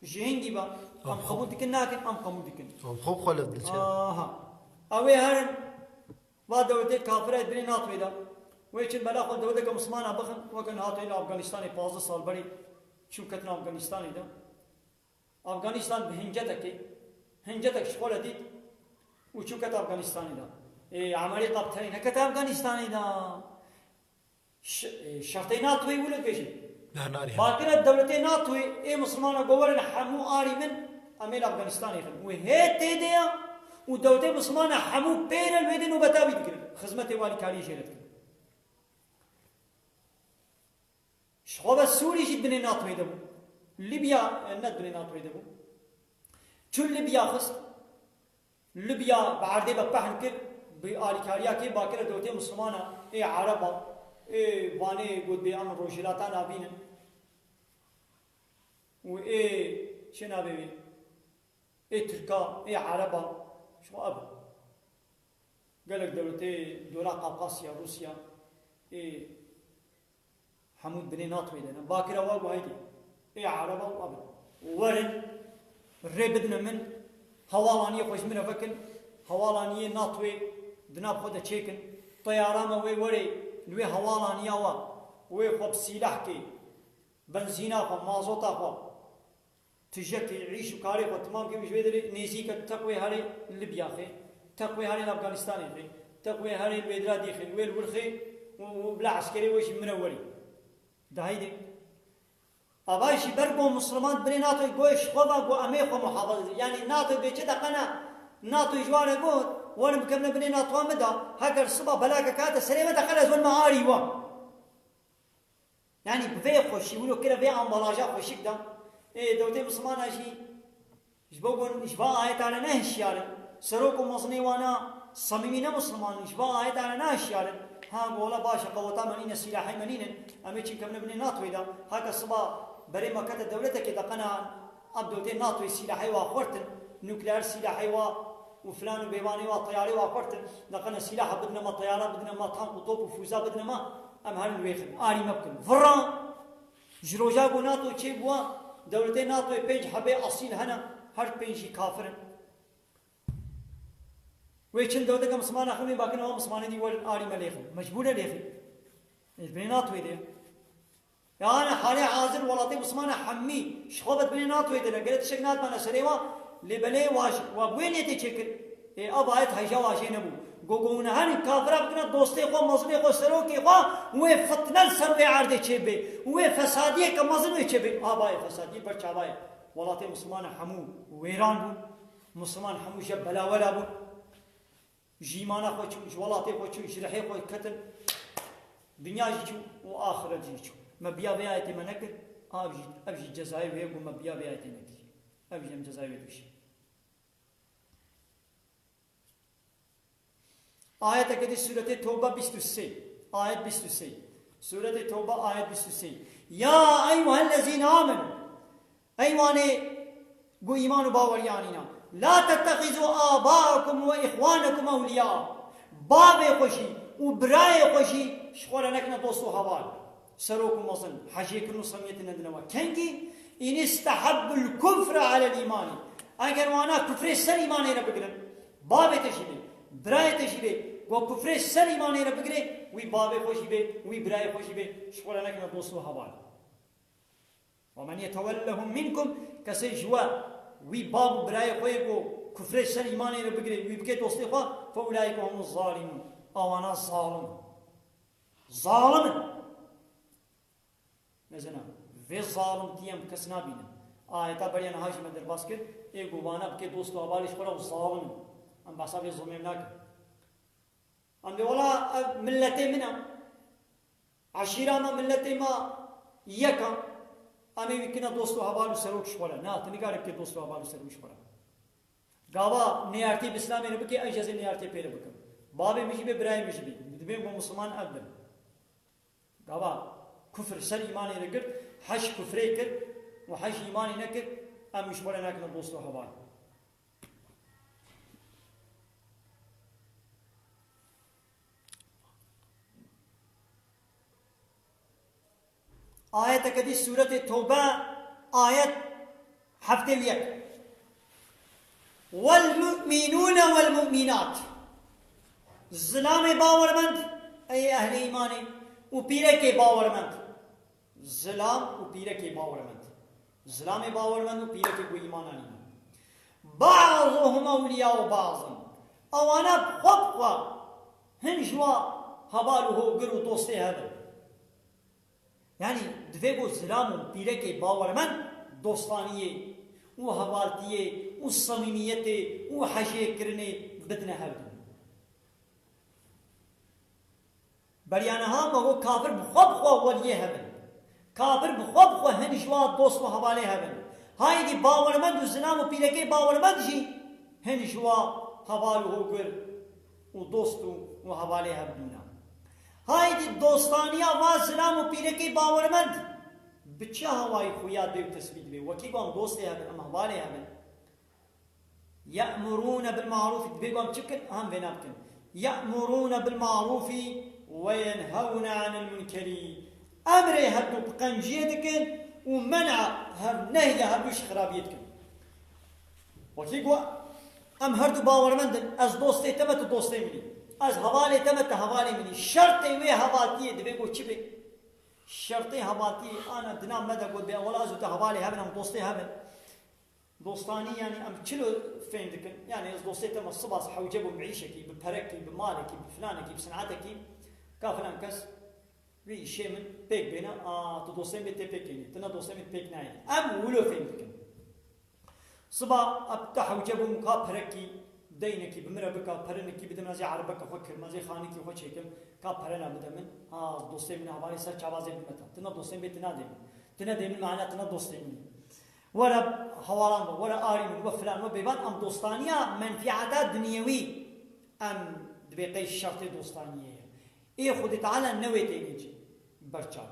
Ji hingî ve. Em Em xwe qebûl dikin, nakin, em qebûl dikin. Em xwe xwe li diçe. Aha. Ew ê herin, va dewletê kafir e, binê NATOyê de. Wê çin bela xwe dewleteke Mislimana bixin, weke niha tê li Afganistanê pazdeh sal berê çû ketin Afganistanê de. Afganistan bi hincetekê, hincetek ji xwe re dît û çû ket Afganistanê de. Ê, Amerîka bi tenê nekete Afganistanê de. Ş-, e, şertê NATOyê wilo dibêje. Bernarî. Bakire dewletê NATOyê ê Mislimana go werin hemû arî min, em ê li Afganistanê xin. Wê hê tê de ya û dewletê Mislimana hemû pê re li wê dê nobeta wî digirin. Xizmetê û alîkariyê jê re dikin. Ji xwe ve Sûrî jî di binê NATOyê de bû. Libya, e, ne di binê NATOyê de bû. Çû Libya xist. Libya bi erdê ve pehn kir, bi alîkariya kê bakire dewletê Mislimana, ê Ereba, ê vanê got bê em Rojhilata Navîn in. Û ê çi navê wê? Ê Tirka, ê Ereba, ji xwe ev in. Gelek dewletê dora Qafqasya, Rûsya, ê Hemû binê NATOyê de ne. Bakire wa got, "Heydê, ê Ereba û abin. Werin, rê bidine min, hewalaniyê xwe ji min re vekin, hewalaniyê NATOyê di nav xwe de çêkin. Teyara me wê werê li wê hewalaniya wa, wê xwe bi sîlehkê, benzîna xwe, mazota xwe, tijekê, îş û karê xwe timam kir, ji wê derê nêzîke teq wê herê Libya xê, teq wê herê li Afganistanê xê, teq wê herê li wê dira dî xê, wê li wir xê û, û bila eskerê wê jî mire werî." Dahî dê. Ava jî ber go Musliman binê NATO goyê ji xwe ve go em ê xwe muhafaza dikin. Yanî NATO bê çi deqena NATO ji wan re got, werin bikevine binê NATO min de, heger siba belakek hate serê me deqena ez werim arî wan. Yanî bi vê xweşî wilo kire vê ambalaja xweşik de. Ê, dewletê Mislimana jî ji bo gon, ji va ayeta re ne hişyar in. Serok û mezinê wana semîmî ne Misliman in, ji va ayeta re ne hişyar in. Ha, gola baş e, qeweta me nîne, sîlahê me nînin. Em ê çin kevine binê NATOyê de. Heke siba berê me kete dewletekê de qena Ev dewletê NATOyê sîlahê wa xwertin, nukleer sîlahê wa û filan û bêvanê wa, teyarê wa xwertin, deqene sîlaha bidine me, teyara bidine me, tank û top û fûza bidine me, em herin wê xin, arî me bikin. Virra, ji roja ku NATO çêbûwa, dewletê NATOyê pênc hebê esîl hene, her pênc jî kafir in. Wê çin dewleteke Mislimana xwe wê bakin, ewa Mislimanê dî werin arî me lêxin. Mecbûr e lêxin. Ez binê NATOyê de. Yani halê hazir welatê Mislimana hemî ji xwe ve binê NATOyê de ne. Gere tiştek natmane serê wa, lê belê wa ji, wa bi wê niyetê çêkir. Ê, ava et heyja wa jê nebû. Gogo hûn herin kafira bikine dostê xwe, mezilê xwe, serokê xwe, wê fitne li ser wê erdê çêbê. Wê fesadiyeke mezin wê çêbê. Ava ye fesadiyê ber çava ye. Welatê Mislimana hemû wêran bû. Misliman hemû je belawela bûn. Ji îmana xwe çûn, ji welatê xwe çûn, ji rihê xwe ketin. Dinya jî çû û axiret jî çû. Me biya vê ayetê me nekir, ev jî, ev jî cezayê wê ye ku me biya vê ayetê nekir. Ev jî em cezayê wê dibêjin. Ayeteke dî Sûretê Tewbe bîst û sê. Ayet bîst û sê. Sûretê Tewbe ayet bîst û sê. Ya eyyuhellezîne amenu. Ey wanê ku îman û bawerî anîna. La tettexizû abaakum ve îxwanakum ewliya. Bavê xwe jî û birayê xwe jî ji xwe re nekine dost û heval. Serok û mezin, hejêkirin û semiyetê nedine we. Kengî? În istehebbul kufre alel îmanî. Eger wana kufrê ser îmanê re bigirin, bavê te jî bê, birayê te jî bê, ku kufrê ser îmanê re bigirê, wî bavê xwe jî bê, wî birayê xwe jî bê, ji xwe re nekine dost û heval. Ve men yetewellehum minkum, kesê ji we, wî bav û birayê xwe yê ku kufrê ser îmanê re bigirê, wî bike dostê xwe, fe ulaike humuz zalimun. Awana zalim in. Zalim in. Mezina, vê zalimtiyê em kes nabînin. Ayeta beriya niha jî me derbas kir, ê ku vana bike dost û hevalê ji xwe re û zalim in. Em behsa vê zilmê nakin. Em dê wela ev milletê min e. Eşîra me, milletê me yek e. Em ê wî kine dost û heval û serok ji xwe re. Na, tu nikarî bike dost û heval û serok ji xwe re. Gava nêyartî bi Îslamê re bike, ez jî ez ê nêyartê pê re bikim. Bavê min jî bê, birayê min jî bê. Dibê ku Misliman ev bin. Gava kufr ser îmanê re girt, heş kufrê kir û heş îmanê nekir, em ji xwe re nakine dost û heval. Ayeteke dî Sûretê Tewbe, ayet heftê û yek. Wel mu'minûne wel mu'minat. Zilamê bawermend, ey ehlê îmanê, û pîrekê bawermend. Zilam û pîrekê bawermend. Zilamê bawermend û pîrekê ku îman anîne. Ba'duhum ewliya'u ba'din. Ewana bi xwe bi xwe hin ji wa heval û hogir û dostê hev in. Yanî divê ku zilam û pîrekê bawermend dostaniyê û hevaltiyê û samîmiyetê û hejêkirinê bidine hevdû. Beriya niha me got kafir bi xwe bi xwe weliyê hev in. Kafir bi xwe bi xwe hin ji wa dost û hevalê hev in. Haydî bawermend û zilam û pîrekê bawermend jî hin ji wa heval û hogir û dost û, û hevalê hev bûne. Haydî dostaniya va zilam û pîrekê bawermend bi çi hawayî xuya dê û tesbît bê? Wekî ku em dostê hev in, em hevalê hev in. Ye'murûne bil ma'rûfî, divê ku em çi bikin? Em vêna bikin. Ye'murûne bil ma'rûfî ve yenhewne anil munkerî. Emrê hevdû bi qenciyê dikin û men'a hev, nehya hevdû ji xirabiyê dikin. Wekî ku em herdu bawermend in, ez dostê te me, tu dostê min î. Ez hevalê te me, tu hevalê min î. Şertê wê hevaltiyê divê ku çi be? Şertê hevaltiyê ana di nav me de got bê, wela ez û tu hevalê hev in, em dostê hev in. Dostanî, yanî em çilo fêm dikin? Yanî ez dostê te me, sibas hewce bûm bi îşekî, bi perekî, bi malekî, bi filanekî, bi sinatekî, ka filan kes vê îşê min pêk bêne, a, tu dostê min tê pêk kênî, tu ne dostê min pêk nayênî. Em wilo fêm dikin. Siba eb te hewce bûm ka perekî, deynekî bi min re bika, perinekî bide min, ez ê erebeke xwe kirim, ez ê xanekî xwe çêkim, ka perena bide min, ha, dostê min, hevalê ser çava zê bimeta. Tu ne dostê min, tu nadê min. Tu nedê min, mana tu ne dostê min. Were hevalan be, were arî min, we filan, we bêvan, em dostaniya menfîeta dinyewî, em dibê qey şertê dostaniyê ye. Ê Xwedê Teala ne wê tênê cî. Berçav.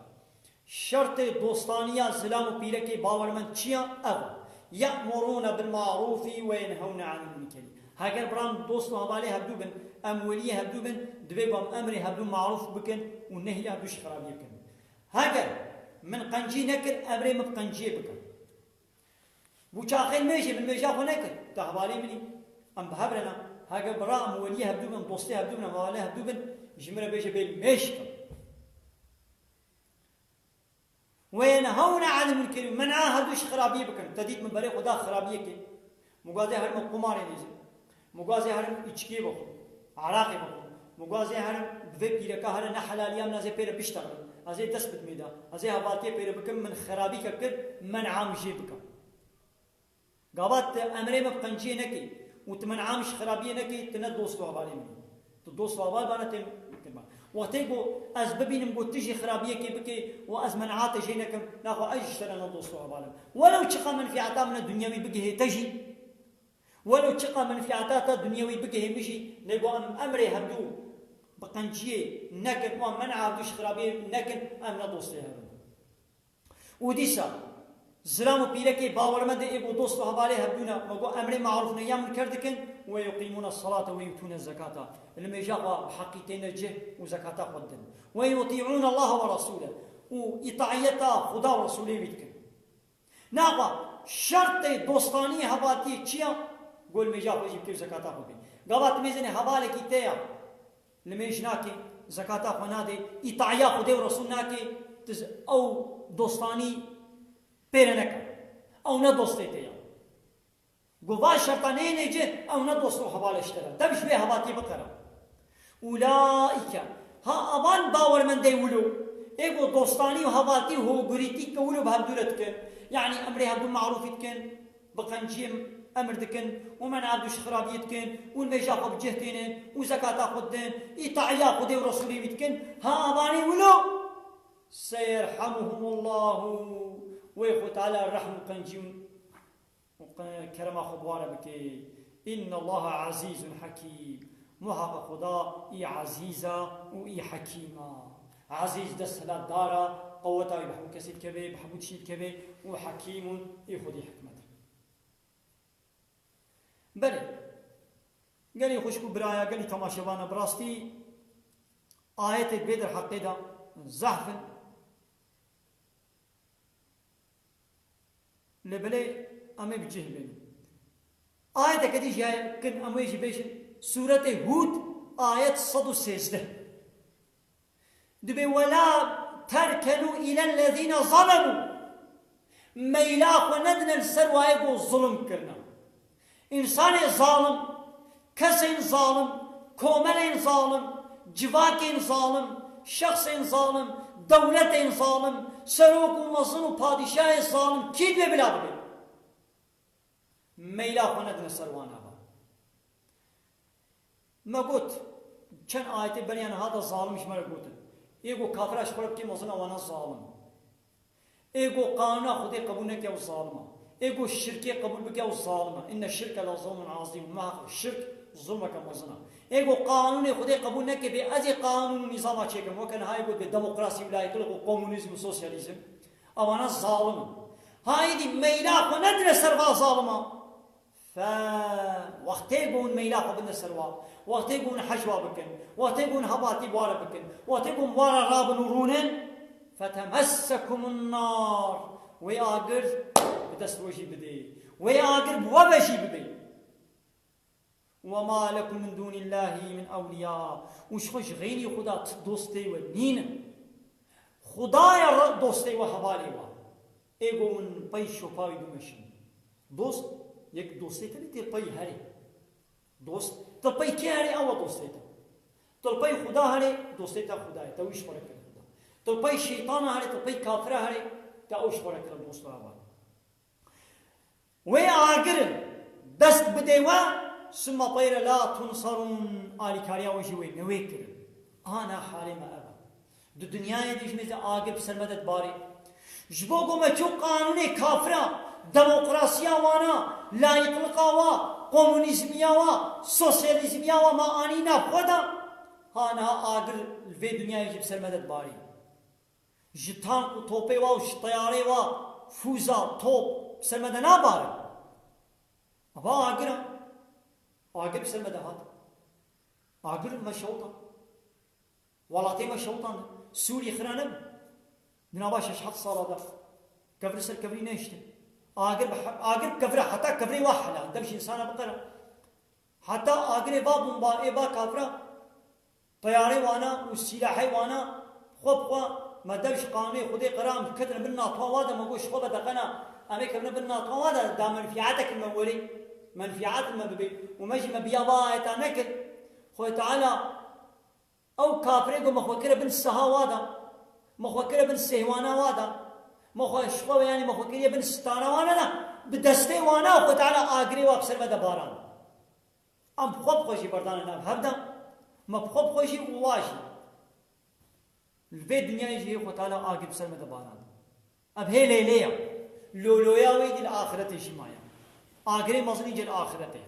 Şertê dostaniya zilam û pîrekê bawermend çi ya? Ev e. Ye'murûne bil ma'rûfî ve yenhewne anil munkerî. Heger bira em dost û hevalê hevdû bin, em weliyê hevdû bin, divê ku em emrê hevdû marûf bikin û nehya hevdû ji xirabiyê bikin. Heger min qencî nekir, emrê min bi qenciyê bike. Bû çaxê nimêjê, min nimêja xwe nekir. Tu hevalê min î. Em bi hev re ne. Heke bira em weliyê hevdû bin, em dostê hevdû bin, em hevalê hevdû bin, ji min re bêje bê nimêj kim. Ve yenhewne anil munkerî, men'a hevdû ji xirabiyê bikin. Te dît min berê xwe da xirabiyekê. Min got ez ê herim qumarê lîzim. Min got ez ê herim îçkiyê bixwim. Araqê bixwim. Min got ez ê herim bi vê pîreka here ne helaliya min, ez ê pê re biştexlim. Ez ê dest bidimê da. Ez ê hevaltiyê pê re bikim, min xirabîke kir, men'a min jê bikim. Gava tu emrê min bi qenciyê nekî û tu men'a min ji xirabiyê nekî, tu ne dost û hevalê min î. Tu dost û heval bana têm kirma. Wextê ku ez bibînim ku tu jî xirabiyekê bikê û ez men'a te jê nekim, naxwe ez jî ji te re ne dost û heval im. Welew çiqa menfîeta min e dinyewî bigihê te jî, Welo çiqa menfîata te dinyewî bigihê min jî, lê got em emrê hevdû bi qenciyê nekin, wan men'a hevdû ji xirabiyê nekin, em ne dostê hev in. Û dîsa zilam û pîrekê bawermendê ê ku dost û hevalê hevdû ne, me got emrê marûf nehya munker dikin, we yuqîmûne salate we yutûne zekata. Li mêja xwe bi heqî têne cih û zekata xwe didin. We yutî'ûne Allahe we Resûle. Û îtaiyeta Xuda û Resûlê wî dikin. Naxa şertê dostanî hevaltiyê çi ya? Got li mêja xwe jî bike û zekata xwe bê. Gava tu mêzênê hevalekî te ya, li mêj nake, zekata xwe nade, îtaiya Xwedê û Resûl nake, tu z-, ew dostanî pê re neke. Ew ne dostê te ya. Got va şerta neyêne cih, ew ne dost û hevalê ji te re. Dev ji wê hevaltiyê biqere. Ulaîke, ha avan bawermendê wilo, ê ku dostanî û hevaltî û hogirîtî ke wilo bi hevdû re dikin, yanî emrê hevdû marûfî dikin, bi qenciyê emir dikin û men'a hevdû ji xirabiyê dikin û li mêja xwe bi cih tênin û zekata xwe didin, îtaiya Xwedê û Resûlê wî dikin, ha avanê wilo, seyerhamuhumullahu, wê Xwe Teala rehm û qencî û û qe-, kerema xwe bi wan re bike. Innallaha azîzun hekîm. Muheqeq Xuda î ezîz e û î hekîm e. Ezîz desthilatdar e, qeweta wî bi hemû kesî dikeve, bi hemû tiştî dikeve û hekîm û î xwedî hikmet e. Belê, gelî xwişk û biraya, gelî temaşevana, bi rastî ayetê vê derheqê de zehf in. Lê belê em ê bi cih bênin. Ayeteke dî jî heye, kin em wê jî bêjin. Sûretê Hûd, ayet sed û sêzdeh. Dibê, "Wela terkenû îlellezîne zalemû." Meyla xwe nedine li ser wayê ku zulm kirine. Însanê zalim, kesên zalim, komelên zalim, civakên zalim, şexsên zalim, dewletên zalim, serok û mezin û padîşahê zalim kî divê bila bibe? Meyla xwe nedine ser wan ava. Me got, çend ayetê beriya niha de zalim ji me re gotin. Ê ku kafira ji xwe re bike mezin e, wana zalim. Ê ku qanûna Xwedê qebûl neke, ew zalim e. Ê ku şirkê qebûl bike, ew zalim e. Inne şirke le zulmun azîm. Muheqeq şirk zulmeke mezin e. Ê ku qanûnê Xwedê qebûl neke, bê ez ê qanûn û nîzama çêkim. Weke niha ê got bê demokrasî û layîklik û komunîzm û sosyalîzm. Ewana zalim in. Ha êdî meyla xwe nedine ser va zalima. Fe, wextê ku hûn meyla xwe bidin ser wa, wextê ku hûn hecwa bikin, wextê ku hûn hevaltî bi wa re bikin, wextê ku hûn bi wa re rabin û rûnin, fetemessekumun nar, wê agir bi dest we jî bidê, wê agir bi we ve jî bibê. Ve ma lekum min dûnillâhi min ewliyâ, û ji xwe ji xeynî Xuda ti dostê we nînin. Xuda ye re-, dostê we, hevalê we. Ê ku hûn pey şopa wî bimeşin. Dost, yek dostê te tê pey herê. Dost, tu pey kê herê, ew e dostê te. Tu pey Xuda herê, dostê te Xuda ye, te wî ji xwe re kir Xuda. Tu pey şeytana herê, tu pey kafira herê, te ew ji xwe re kir dost û heval. Wê agir dest bidê we, summa peyre la tunsarûn, alîkariya we jî wê newê kirin. Ana halê me ev e. Di dinyayê de jî mêze agir bi ser me de dibarê. Ji bo ku me çû qanûnê kafira, demokrasiya wana, layîqlika wa, komunîzmiya wa, sosyalîzmiya wa me anî nav xwe de, ha niha agir li vê dinyayê jî bi ser me de dibarê. Ji tank û topê wa û ji teyarê wa, fûza, top, bi ser me de nabarin. Ava agir e. Agir bi ser me de hat. Agir me şewtan. Welatê me şewtan. Sûrî xira nebû. Di nava şeş heft sala de kevir ser kevirî nehiştin. Agir bi he-, agir bi kevira, heta kevirê wa hela. Dev ji însana biqere. Heta agirê va bomba, ê va kafira. Teyarê wana û sîlahê wana xwe bi xwe me dev ji qanûnê Xwedê qera em ketine bin natwa wa de, me got ji xwe ve deqena, em ê kevine bin natwa wa de, da menfîatek me welê, menfîat me bibê û me jî me biya va ayeta nekir. Xwedê Teala ew kafirê ku me xwe kire bin siha wa de, me xwe kire bin sêhwana wa de, me xwe ji xwe ve, yanî me xwe kiriye bin stara wana de, bi destê wana Xwedê Teala agirê wa bi ser me de baran. Em bi xwe bi xwe jî berdane nav hev de, me bi xwe bi xwe jî û wa jî. Li vê dinyayê jî hê Xwe Teala agir bi ser me de barand. Ev hê lêlê ye. Loloya wê dî li axiretê jî maye. Agirê mezin î cê li axiretê.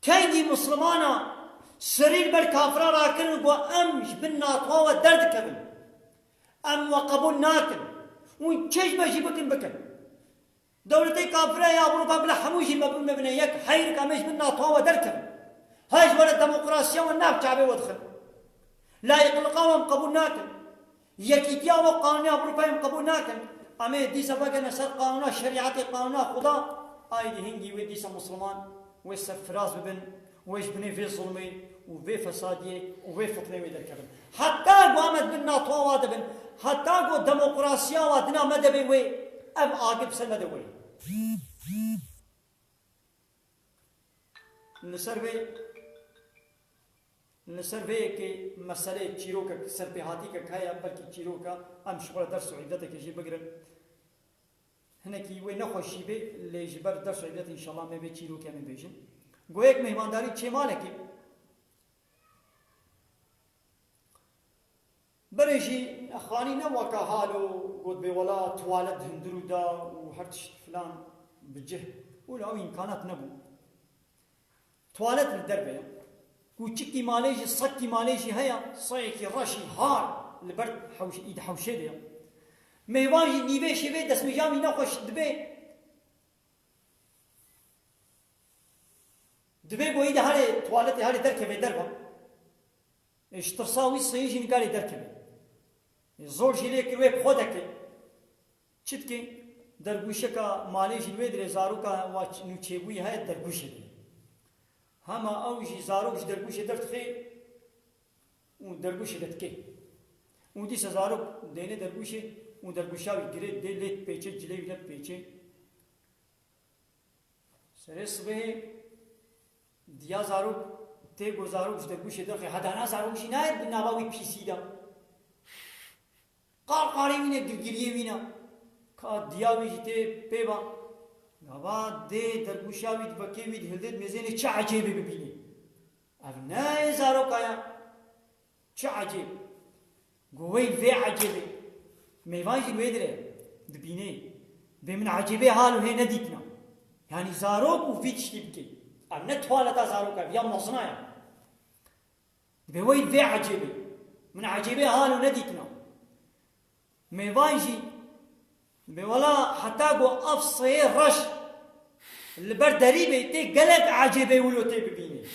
Kengî Mislimana serî li ber kafira rakirin, got, em ji bin NATO we derdikevin. Em we qebûl nakin. Hûn çi ji me jî bikin, bikin. Dewletê kafira ya Ewropa bila hemû jî me bimebine yek, heyrik em ê ji bin NATO we derkevin. Hej were demokrasiya we nav çavê we dixin. Layîqliqa we em qebûl nakin. Yekîtiya we qanûnê Ewropayê em qebûl nakin. Em ê dîsa vegene ser qanûna şerîetê, qanûna Xuda. Aydî hingî wê dîsa Misliman wê serfiraz bibin, wê ji binê vê zulmê û vê fesadiyê û vê fitnê wê derkevin. Heta ku em di bin NATO wa de bin, heta ku demokrasiya wa dina me de be wê, ev agir bi ser me de wê. Li ser vê, li ser vê yekê meseleyê çîrokek, serpêhatîkek heye, belkî çîroka em ji xwe re ders û îbretekê jê bigirin. Hinekî wê nexweşî bê, lê ji ber ders û îbret înşallah me vê çîrokê em ê bêjin. Goyek mêhmandarî çê malekê. Berê jî xanî ne weka halo, got bê wela tuwalet hundir û da û her tişt filan bi cih. Wila ew îmkanat nebû. Tuwalet li derve ye. Kûçikî malê jî, sekî malê jî heye, seyekî reşî har li ber hewş-, îd hewşê de ye. Mêvan jî nîvê şevê destmêja wî nexweş dibe. Dibe ku îdî herê tuwaletê herê derkeve derve. Ê, ji tirsa wî seyî jî nikarê derkeve. Ê, zor jî lê kir wê bi xwe deke. Çi dike? Dergûşeka malê jî li wê dirê zaroka wa ç-, nû çêbûyî heye dergûşê de. Hema ew jî zarok ji dergûşê derdixe û dergûşê de dike. Û dîsa zarok dêne dergûşê û dergûşa wî girê dê lê dipêçe, cilê wî ne dipêçe. Serê sibehê diya zarok tê ku zarok ji dergûşê derxe, hedana zarok jî nayê di nava wî pîsî de. Qarqarê wî ne, girgiriyê wî ne. Ka diya wî jî tê pê ba. Gava dê dergûşa wî dibekê wî dihildê dimêzênê çi ecêbê bibînê. Ev ne yê zaroka ya. Çi ecêb. Got wey vê ecêbê. Mêvan jî wê dire dibînê. Bê min ecêbê halo hê nedîtina. Yanî zarok û vî tiştî bikê. Ev ne tuwaleta zarok e, ev ya mezina ye. Dibê wey vê ecêbê. Min ecêbê halo nedîtina. Mêvan jî dibê wela heta ku ev seyê reş li ber derî bê tê gelek ecêbê wilo tê bibînê.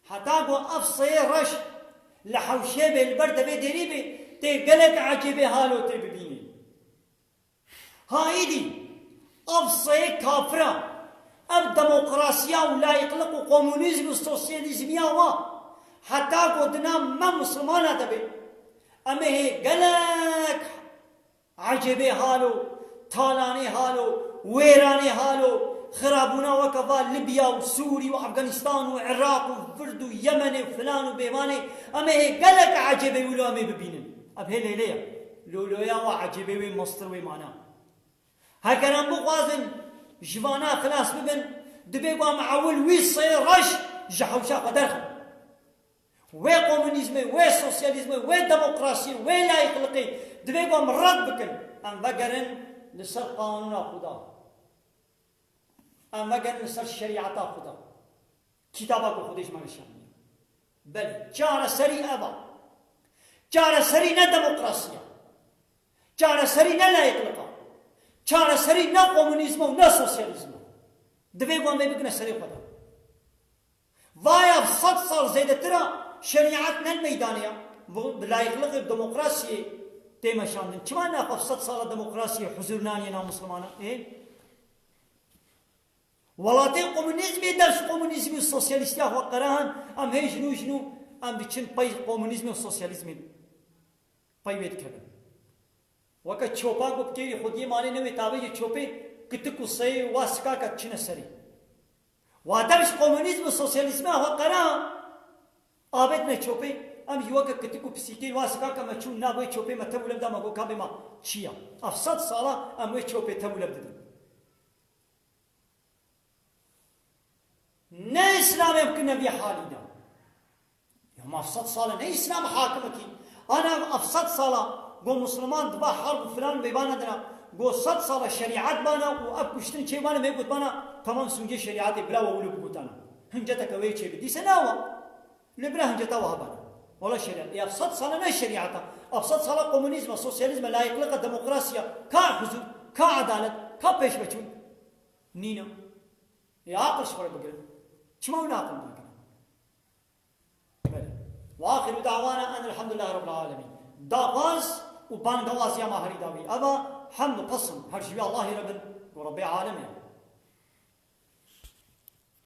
Heta ku ev seyê reş li hewşê bê, li ber devê derî bê, tê gelek ecêbê halo tê bibînê. Ha îdî, ev seyê kafira, ev demokrasiya û layîqliq û komunîzm û sosyalîzmiya wa, heta ku di nav me misilmana de be, em ê hê gelek ecêbê halo, talanê halo, wêranê halo, xirabûna weke va Libya û Sûrî û Efganîstan û Iraq û Vird û Yemenê û filan û bêvanê, em ê hê gelek ecêbê wilo em ê bibînin. Ev hê lêlê ye. Loloya wa ecêbê wê mastir wê mana. Heger em bixwazin ji vana xilas bibin, dibê ku em ewil wî sê reş ji hewşa xwe derxin. Wê komunîzmê, wê sosyalîzmê, wê demokrasiyê, wê layîqliqê divê ku em red bikin. Em vegerin li ser qanûna Xuda. Em vegerin li ser şerîeta Xuda. Kitaba ku Xwedê ji me nişandiye. Belê, çareserî ev e. Çareserî ne demokrasî ye. Çareserî ne layîqliq e. Çareserî ne komunîzm e û ne sosyalîzm e. Divê ku em vê bikine serê xwe de. Vaya sed sal zêdetir e şerîet ne li meydanê ye. Bu bi layîqliqê, bi demokrasiyê tê meşandin. Çima naxwe sed sala demokrasiyê huzur naniye nav Mislimana? Ê? Welatê komunîzmê, der ji komunîzmê û sosyalîstiya xwe qerahan, em hê ji nû ji nû em diçin pey komunîzmê û sosyalîzmê pey wê dikevin. Weke çopa ku bi kêrî xwediyê malê newê tavêjê çopê kitik û seyê wa sikaka diçine serê. Wa dev ji komunîzm û sosyalîzma xwe qera avêtine çopê, em jî weke kitik û pisîkê wa sikaka me çûn nav wê çopê me tev û lev da me got ka bê ma çi ya. Ev sed sala em wê çopê tev û lev didin. Ne Îslamê em kirine vî halî de. Ya ma sed sal e ne Îslam hakim e kî. Ana ev sed sal e ku Misliman diba herb û filan bêbana dina. Go sed sala şerîet bana û ev kuştin çê bana, me got bana, tamam, sûcê şerîetê bila we wilo bigotana. Hinceteke wê çê bi. Dîse nawa. Lê bila hinceta we hebana. Wala şerîet. Ê ev sed sala ne şerîeta. Ev sed sala komunîzm e, sosyalîzm e, layîqlik e, demokrasî ye. Ka huzur, ka edalet, ka pêşveçûn. Nîne. Ê aqil ji xwe re bigirin. Çima wina aqil nagirin? Belê. Ve axiru da'wana enelhamdülillahi rabbil alemin. Daxwaz û bangewaziya me herî dawî. Eva hemd û pesn her ji wî Allahî re bin, ku Rebbê alemê.